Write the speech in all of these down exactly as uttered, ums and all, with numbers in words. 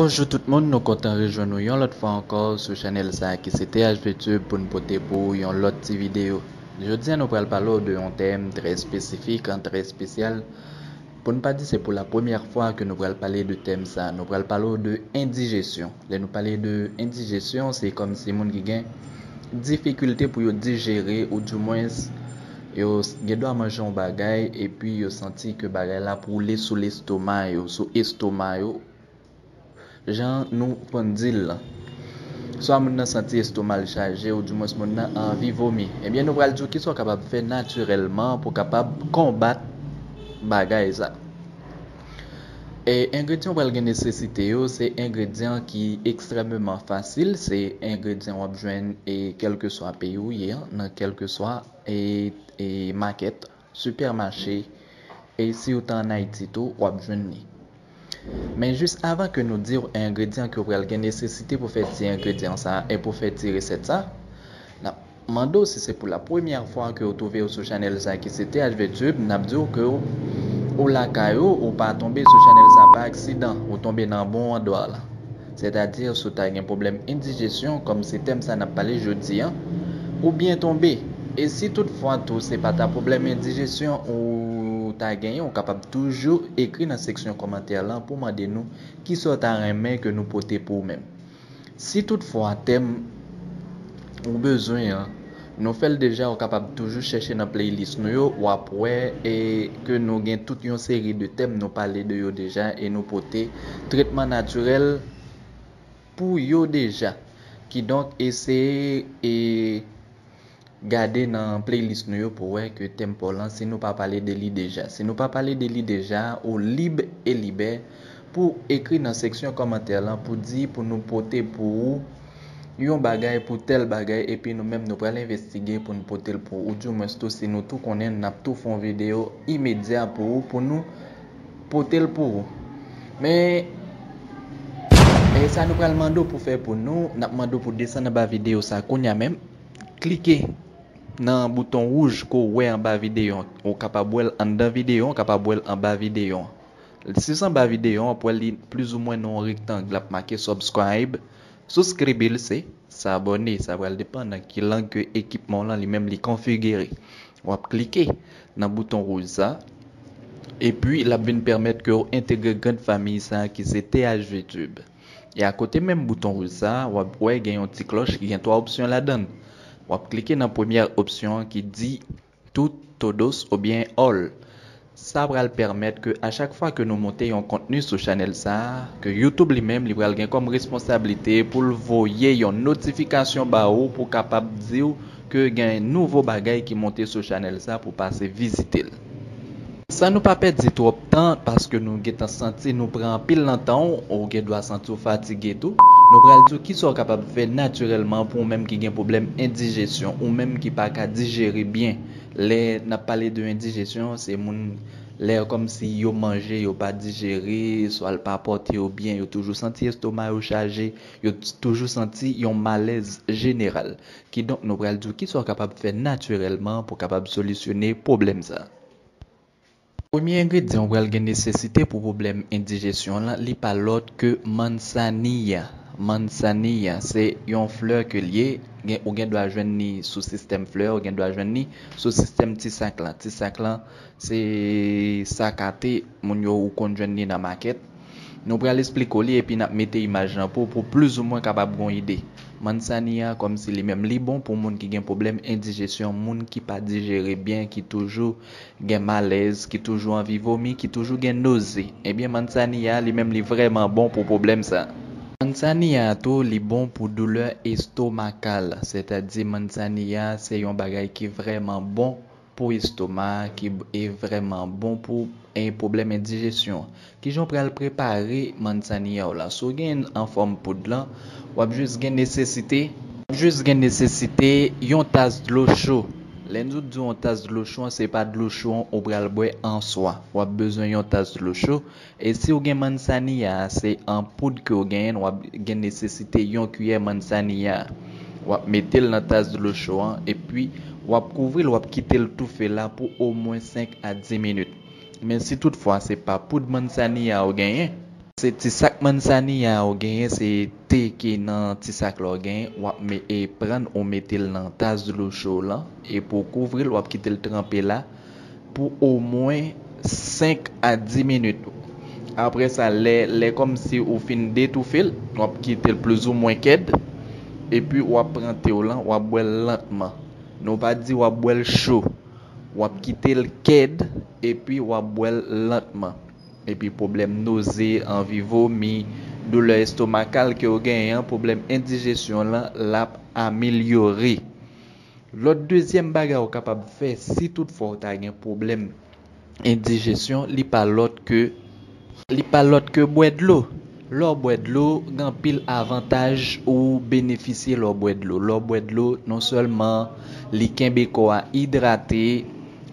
Bonjou tout moun, nou kontan rejwenn nou yon lòt fwa ankò sou chanèl sa a ki se T H V Tube pou n pote pou ou yon lòt ti videyo. Jodi a nou pral pale w de yon tèm trè espesifik, an, trè espesyal. Pou n pa di se pou la premyè fwa ke nou pral pale de tèm sa a, nou pral pale w de endijesyon. Lè nou pale de endijesyon, se kòmsi moun ki gen difikilte pou yo dijere, oudimwens yo s- gen dwa manje yon bagay epi yo santi ke bagay la ap woule sou lestoma yo, sou estoma yo, jan nou konn di l lan. Swa moun nan santi estoma l chaje, oudimwens moun nan anvi vomi. Ebyen, nou pral di w kisa w kapab fè natirèlman pou w kapab konbat bagay sa. E engredyan w pral gen nesesite yo, se engredyan ki ekstrèmeman fasil, se engredyan w ap jwenn e kèlkeswa peyi w ye an, nan kèlkeswa e, e makèt, sipèmache, e si w ta ann Ayiti tou, w ap jwenn li. Men jis avan ke nou di w engredyan ke w pral gen nesesite pou fè ti engredyan sa a e pou fè ti resèt sa, n ap mande w si se pou la premyè fwa ke w twouve w sou chanèl sa ki se T H V Tube, n ap di w ke w, ou lakay ou, ou pa tonbe sou chanèl sa pa aksidan, ou tonbe nan bon andwa la. Sètadi, si w ta gen pwoblèm endijesyon, kòm se tèm sa n ap pale jodi a, ou byen tonbe. E si toutfwa tou se pa ta pwoblèm endijesyon ou ta genyen, ou kapab toujou ekri nan seksyon kòmantè lan pou mande nou kisa w ta renmen ke nou pote pou ou menm. Si toutfwa tèm ou bezwen an, nou fè l deja, ou kapab toujou chèche nan playlist nou yo, w ap wè e ke nou gen tout yon seri de tèm nou pale de yo deja e nou pote tretman natirèl pou yo deja. Kidonk, eseye e gade nan playlist nou yo pou wè ke tèm pa w lan, si nou pa pale de li deja. Si nou pa pale de li deja, ou lib e libè pou ekri nan seksyon kòmantè lan pou di, pou nou pote pou ou yon bagay, pou tèl bagay, epi nou menm nou pral envestige pou n pote l pou ou. Oudimwens tou, si nou tou konnen, n ap tou fè yon videyo imedya pou ou, pou nou pote l pou ou. Men, e sa nou pral mande w pou fè pou nou, n ap mande w pou desann anba videyo sa kounye a menm. Klike nan bouton wouj ke w wè anba videyo an. Ou kapab wè l anndan videyo an, ou kapab wè l anba videyo an. Si se anba videyo an, w ap wè li plizoumwen nan yon rektang, l ap make subscribe. Souskrib li se s'abonner, sa pral depann nan ki lang ke ekipman w lan li menm li konfigire. W ap klike nan bouton wouj sa, epi l ap vin pèmèt ke w entegre grand fanmi sa ki se T H V Tube. E akote menm bouton wouj sa, w ap wè gen yon ti klòch ki gen twa opsyon ladan l. W ap klike nan premyè opsyon an ki di tout, todos oubyen all. Sa pral pèmèt ke a chak fwa ke nou monte yon kontni sou chanèl sa a, ke YouTube li menm li pral gen kòm responsablite pou l voye yon notifikasyon ba ou pou kapab di w ke gen nouvo bagay ki monte sou chanèl sa pou pase vizite l. San nou pa pèdi twòp tan, paske nou gentan santi nou pran anpil nan tan w, ou gen dwa santi w fatige tou, nou pral di w kisa w kapab fè natirèlman pou ou menm ki gen pwoblèm endijesyon, ou menm ki pa ka dijere byen. Lè n ap pale de endijesyon, se moun, lè kòmsi yo manje, yo pa dijere, swa l pa pòte yo byen, yo toujou santi estoma yo chaje, yo t- toujou santi yon malèz jeneral. Kidonk, nou pral di w kisa w kapab fè natirèlman pou w kapab solisyone pwoblèm sa. Premye engredyan w pral gen nesesite pou pwoblèm endijesyon w lan, li pa lòt ke manzanilla. Manzanilla, se yon flè ke l ye, gen, ou gen dwa jwenn li sou sistèm flè, ou gen dwa jwenn li sou sistèm ti sak lan. Ti sak lan, se sak a te, moun yo ou konn jwenn li nan makèt. Nou pral esplike w li epi n ap mete imaj lan pou, pou plizoumwen kapab gen yon ide. Manzanilla, kòmsi li menm, li bon pou moun ki gen pwoblèm endijesyon, moun ki pa dijere byen, ki toujou gen malèz, ki toujou anvi vomi, ki toujou gen noze. Ebyen, manzanilla, li menm, li vrèman bon pou pwoblèm sa. Manzanilla tou, li bon pou doulè estomakal, sètadi manzanilla, se yon bagay ki vrèman bon pou estoma, ki b- e vrèman bon pou e pwoblèm endijesyon. Kijan w pral prepare manzanilla w la? Si w gen an fòm poud lan, w ap jis gen nesesite, w ap jis gen nesesite yon tas dlo cho. Lè nou di yon tas dlo cho an, se pa dlo cho an ou pral bwè an swa. W ap bezwen yon tas dlo cho. E si w gen manzanilla a, se an poud ke w genyen, w ap gen nesesite yon kiyè manzanilla. W ap mete l nan tas dlo cho an, epi w ap kouvri l, w ap kite l toufe la pou omwen senk a dis minit. Men si toutfwa se pa poud manzanilla ou genyen, Se ti sak manzanilla ou genyen, se te ki nan ti sak la ou genyen, w ap me, e, prann ou mete l nan tas dlo cho lan, e pou w kouvri l, w ap kite l tranpe la pou omwen senk a dis minit. Apre sa, lè, lè kòmsi ou fin detoufe l, w ap kite l plizoumwen kèd, epi w ap pran te w lan, w ap bwè l lantman. Nou pa di w ap bwè l cho. W ap kite l kèd, epi w ap bwè l lantman. Epi pwoblèm noze, anvi vomi, doulè estomakal ke w genyen an, pwoblèm endijesyon lan, l ap amelyore. Lòt dezyèm bagay ou kapab fè, si toutfwa w ta gen pwoblèm endijesyon, li pa lòt ke, li pa lòt ke bwè dlo. Lè w bwè dlo, gen anpil avantaj ou benefisye lè w bwè dlo. Lè w bwè dlo, non sèlman li kenbe kò a idrate,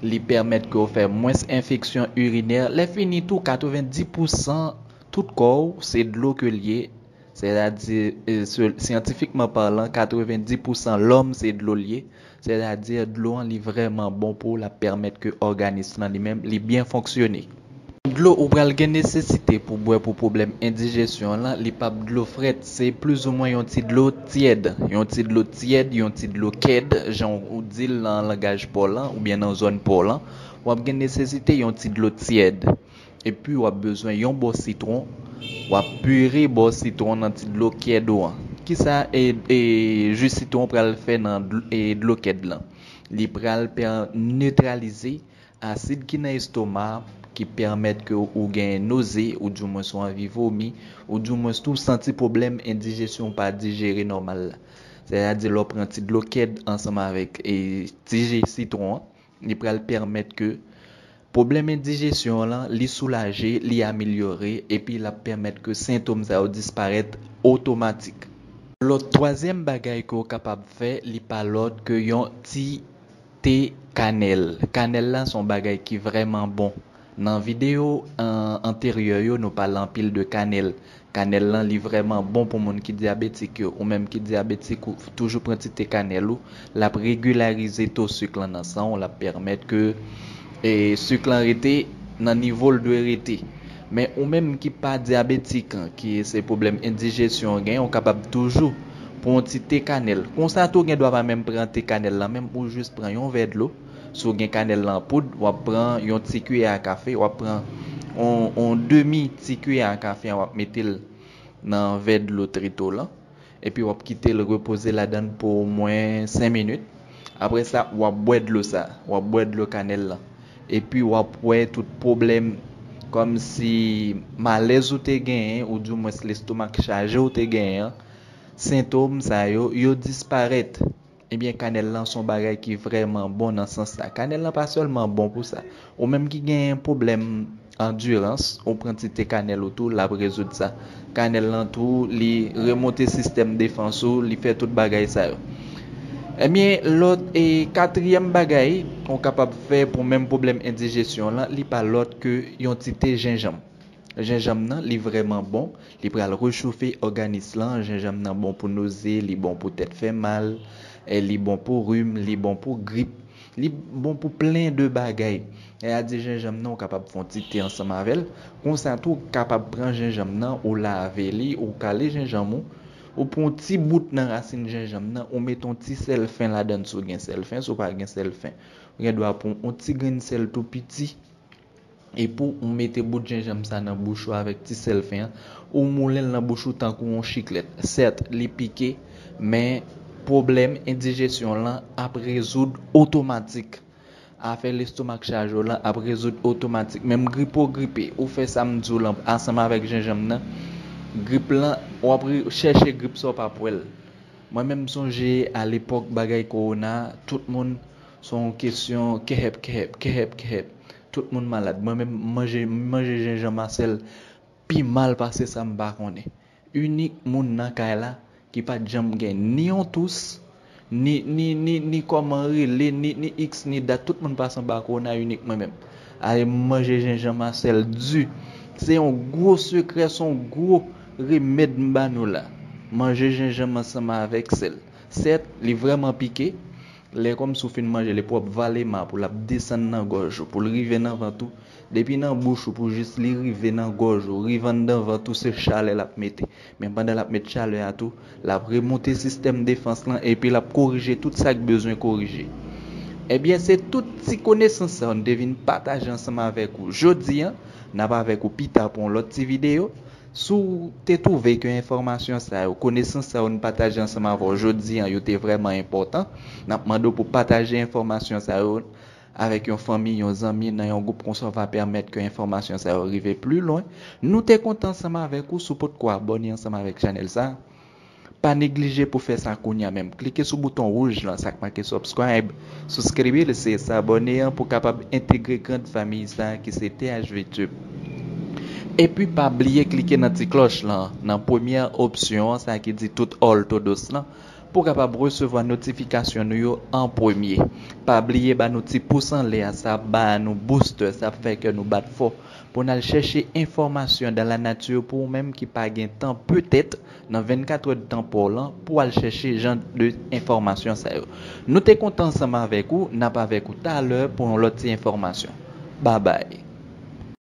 li pèmèt ke w fè mwens enfeksyon irinè. Lè fini tou, katrevendis pousan tout kò w, se dlo ke l ye. Sètadi, e, se, syantifikman palan, katrevendis pousan lòm se dlo l ye. Sètadi, dlo an li vrèman bon pou w, l ap pèmèt ke òganis lan li menm, li byen fonksyone. Dlo ou pral gen nesesite pou bwè pou pwoblèm endijesyon an lan, li p ap dlo frèt, se plizoumwen yon ti dlo tyèd. Yon ti dlo tyèd, yon ti dlo kèd, jan ou di l nan langaj pa w lan, oubyen nan zòn pa w lan, w ap gen nesesite yon ti dlo tyèd. Epi w ap bezwen yon bò sitwon, w ap pire bò sitwon nan ti dlo kèd ou an. Kisa e, e, ji sitwon pral fè nan dl-, e, dlo kèd lan? Li pral pè-, netralize asid ki nan estoma a, ki pèmèt ke ou gen noze, ou dimwens ou anvi vomi, ou dimwens tou santi pwoblèm endijesyon ou pa dijere nòmal la. Sètadi lè w pran ti dlo kèd ansanm avèk, e, ti ji sitwon an, li pral pèmèt ke pwoblèm endijesyon an lan, li soulaje, li amelyore, epi l ap pèmèt ke sentòm sa yo disparèt otomatik. Lòt twazyèm bagay ke w kapab fè, li pa lòt ke yon ti te kanèl. Kanèl la se yon bagay ki vrèman bon. Nan videyo, an, anteryè yo, nou pale anpil de kanèl. Kanèl lan, li vrèman bon pou moun ki dyabetik yo. Ou menm ki dyabetik, ou toujou pran ti te kanèl ou, l ap regilarize to sik lan nan san w, l ap pèmèt ke, e, sik lan rete nan nivo l dwe rete. Men ou menm ki pa dyabetik, ki se pwoblèm endijesyon w genyen, ou kapab toujou pran yon ti te kanèl. Konsa tou, ou gen dwa pa menm pran te kanèl lan, menm ou jis pran yon vè dlo. Si w gen kanèl lan an poud, w ap pran yon ti kiyè a kafe, w ap pran yon, yon demi ti kiyè a kafe an, w ap mete l nan vè dlo trito lan. Epi w ap kite l repoze ladan l pou omwen senk minit. Apre sa, w ap bwè dlo sa, w ap bwè dlo kanèl lan. Epi w ap wè tout pwoblèm kòmsi malèz ou te genyen, oudimwens lestomak chaje ou te genyen an, sentòm sa yo, yo disparèt. Ebyen, kanèl lan se yon bagay ki vrèman bon nan sans sa. Kanèl lan pa sèlman bon pou sa. Ou menm ki genyen pwoblèm andirans, ou pran ti te kanèl ou tou, l ap rezoud sa. Kanèl lan tou, li remonte sistèm defans ou, li fè tout bagay sa yo. Ebyen, lòt e katriyèm bagay ou kapab fè pou menm pwoblèm endijesyon lan, li pa lòt ke yon ti te jenjanm. Jenjanm nan, li vrèman bon. Li pral rechofe òganis lan. Jenjanm nan bon pou noze, li bon pou tèt fè mal, e li bon pou rim, li bon pou grip. Li bon pou plen de bagay. E a di jenjanm nan, ou kapab fè yon ti te ansanm avè l. Konsa tou, ou kapab pran jenjanm nan, ou lave li, ou kale jenjanm ou. Ou pran yon ti bout nan rasin jenjanm nan, ou mete yon ti sèl fen ladan l si w gen sèl fen, si w pa gen sèl fen. Ou gen dwa pran yon ti grenn sèl tou piti. Epi ou mete bout jenjanm sa nan bouch ou avèk ti sèl fen an, ou moulen l nan bouch ou tankou yon chiklèt. Sèt, li pike, men pwoblèm endijesyon lan ap rezoud otomatik. Afè lestomak chaje w lan ap rezoud otomatik. Menm gripe w gripe, ou fè sa m di w lan ansanm avèk jenjanm nan, grip lan, w ap re-, chèche grip sa w p ap wè l. Mwen menm, m sonje alepòk bagay kowona, tout moun se yon kesyon kèhèp, kèhèp, kèhèp, kèhèp. Tout moun malad. Mwen menm, m manje, m manje jenjanm a sèl pi mal pase sa m pa konnen. Inik moun nan kay la ki pa t janm gen ni yon tous, ni, ni, ni, ni kòman rele, ni, ni iks, ni dat, tout moun pase anba kowona, inik mwen menm. Ale m manje jenjanm a sèl di. Se yon gwo sekrè, se yon gwo remèd m ba nou la. Manje jenjanm ansanm avèk sèl. Sèt, li vrèman pike. Lè kòmsi w fin manje l epi w ap vale m ap ou, l ap desann nan gòj ou, pou l rive nan vant ou, Depi nan bouch ou pou jis li rive nan gòj ou, rive anndan vant ou, se chalè l ap mete. Men pandan l ap met chalè a tou, l ap remonte sistèm defans lan epi l ap korije tout sa k bezwen korije. Ebyen, se tout ti konesans sa yo n te vin pataje ansanm avèk ou jodi a. N ap avèk ou pita pou yon lòt ti videyo. Si w te twouve ke enfòmasyon sa yo, konesans sa yo n pataje ansanm avè w jodi a, yo te vrèman enpòtan, n ap mande w pou pataje enfòmasyon sa yo avèk yon fanmi, yon zanmi, nan yon gwoup, konsa w va pèmèt ke enfòmasyon sa yo rive pli lwen. Nou te kontan ansanm avèk ou. Si w potko abòne ansanm avèk chanèl sa, pa neglije pou fè sa kounye a menm. Klike sou bouton wouj lan, sa k make subscribe, souscribe, se abòne an, pou kapab entegre grand fanmi sa ki se T H V Tube. Epi pa bliye klike nan ti klòch lan, nan premyè opsyon an, sa ki di tout all to those lan, pou kapab resevwa notifikasyon nou yo an premye. Pa bliye ba nou ti pous anlè a, sa ap ba nou booster, sa ap fè kè nou bat fò pou n al chèche enfòmasyon dans la nature pou ou menm ki pa gen tan, petèt nan vennkat è tan pa w lan, pou al chèche jan de enfòmasyon sa yo. Nou te kontan ansanm avèk ou, n ap avèk ou talè pou yon lòt ti enfòmasyon. Babay.